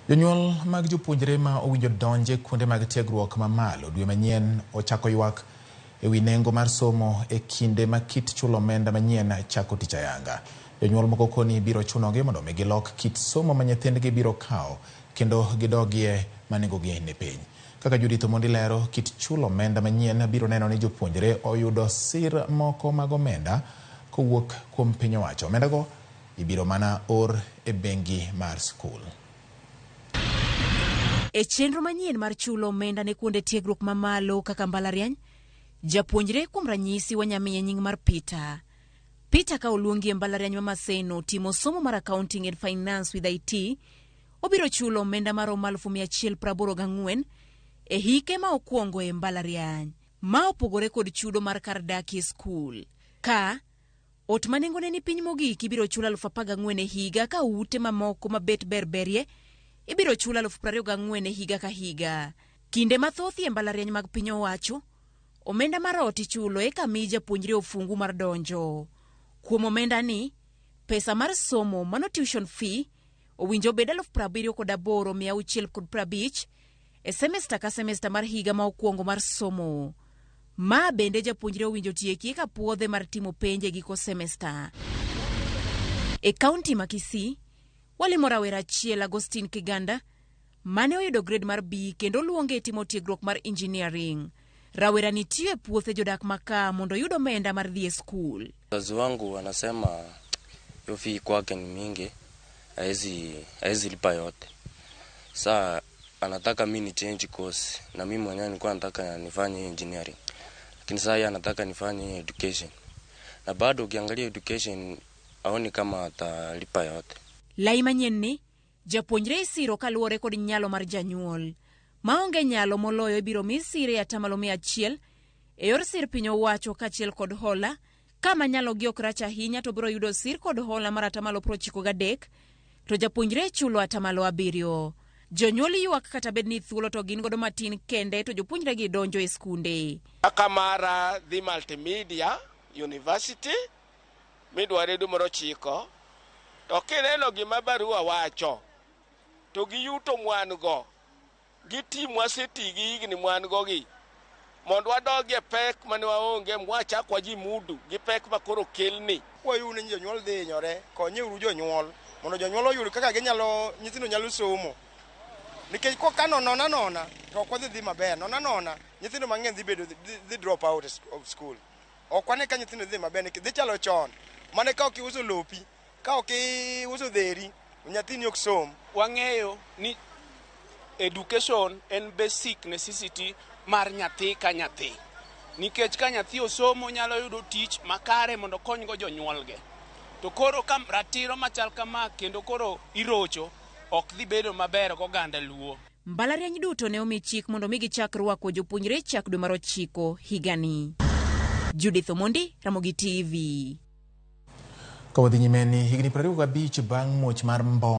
Jonyuol mag jopuonjre ma owinjo donje kuonde mag tiegruok mamalo dwe manyien ochako ywak e wi nengo mar somo e kinde ma kit chulo omenda manyien chako tich ayanga. Jonyuol moko koni biro chunogi mondo mi gilok kit somo ma nyithindgi biro kawo kendo gidogie ma nengogi ni piny. Kaka Judith Omondi lero, kit chulo omenda manyien biro neno ni jopuonjre oyudo sir moko mag omenda kowuok kuom piny owacho. Omendago ibiro mana or e bengi mar skul. E chenro manyien mar chulo omenda ne kuonde tiegruok mamalo kaka mbalariany, japuonjre kuom ranyisi wanyamiye nying mar Peter. Peter ka oluongi e mbalariany ma Maseno timo somo mar Accounting and Finance with IT, obiro chulo omenda maromo 184,000 e hike ma okwongo e mbalariany. Ma opogore kod chudo mar kar dak e skul. Ka ot ma nengone ni piny mogik ibiro chul 14,000 e higa ka ute mamoko mabet berberie ibiro chul 24,000 e higa ka higa. Kinde mathoth e mbalariany mag piny owacho, omenda mar ot ichulo eka mi japuonjre ofungu mar donjo. Kuom omenda ni, pesa mar somo mano tuition fee owinjo bed 78,650 e semesta ka semesta mar higa ma okwongo mar somo. Ma bende japuonjre owinjo tieki eka puodhe mar timo penj e giko semesta. E kaunti ma Kisii, walimo rawera achiel Agostin Kiganda mane oyudo grade mar B kendo oluonge e timo tiegruok mar engineering. Rawera ni tiyo e puothe jodak ma mondo oyud omenda mar dhi e skul. Wazazi wangu wanasema hiyo fee kwake ni mingi, haezi lipa yote. Saa anataka mi ni change course, na mimi mwenyewe nilikuwa nataka nifanye engineering, lakini saa yeye anataka nifanye education, na bado ukiangalia education haoni kama atalipa yote. Lai manyien ni, japuonjre isiro kaluwore kod nyalo mar janyuol. Maonge nyalo moloyo ibiro mi sir e 100% e yor sir piny owacho kaachiel kod hola. Kama nyalogi ok rach ahinya to biro yudo sir kod hola mar 93% to japuonjre chulo 7%. Jonyuol ywak kata bed ni thuolo to gin godo matin kende to jopuonjre gi donjo e skunde. Kaka mara dhi Multimedia University midware dwe mar 9 to kineno gima barua wacho to gi yuto mwan go gi ti mwaseti gi higni mwan go gi mondo wadogie pek mane waonge mwachak wajimudu gi pek ma koro kelni. Kwayu ni jonyuol dhi hinyore, konyeuru jonyuol mondo jonyuol oyud kaka ginyalo nyithindo nyalo somo. Nikech kokano nona nona to ok wadhi dhi maber, nona nona nyithindo mang'eny dhi bedo dhi drop out of school. Ok wane ka nyithindo dhi maber nikech dhi chalo chon mane ka ok iuso lopi, ka ok iuso dheri, nyathini ok som. Wang'eyo ni education en basic necessity mar nyathi ka nyathi. Nikech ka nyathi osomo nyalo yudo tich makare mondo okonygo jonyuolge. To koro ka ratiro machal kama kendo koro irocho ok dhi bedo maber goganda Luo. Mbalariany duto ne omi chik mondo mi gichak rwako jopuonjre chak dwe mar 9 higani. Judith Omondi, Ramogi TV. Ka wadhi nyime ni higni 25 bang' muoch mar mbom